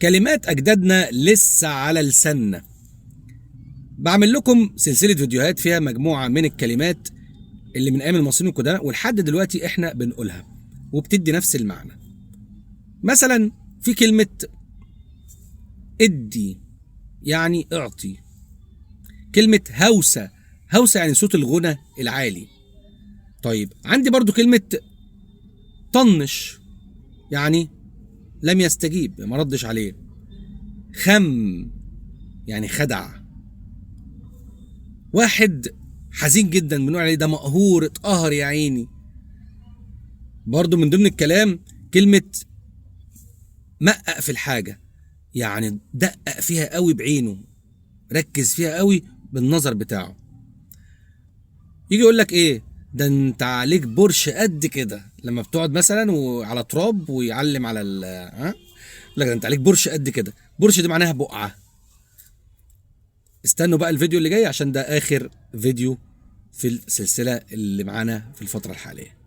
كلمات أجدادنا لسه على لساننا. بعمل لكم سلسلة فيديوهات فيها مجموعة من الكلمات اللي من أيام المصريين القدماء ولحد دلوقتي إحنا بنقولها وبتدي نفس المعنى. مثلا في كلمة ادي يعني اعطي. كلمة هوسة، هوسة يعني صوت الغنى العالي. طيب عندي برضو كلمة طنش يعني لم يستجيب، ما ردش عليه. خم يعني خدع. واحد حزين جدا بنقول عليه ده مقهور، اتقهر يا عيني. برضو من ضمن الكلام كلمة مقق في الحاجة، يعني دقق فيها قوي بعينه، ركز فيها قوي بالنظر بتاعه. يجي يقول لك ايه ده انت عليك برش قد كده، لما بتقعد مثلا وعلى تراب ويعلم على ال ها، لك ده انت عليك برش قد كده. برش دي معناها بقعة. استنوا بقى الفيديو اللي جاي عشان ده اخر فيديو في السلسلة اللي معانا في الفترة الحالية.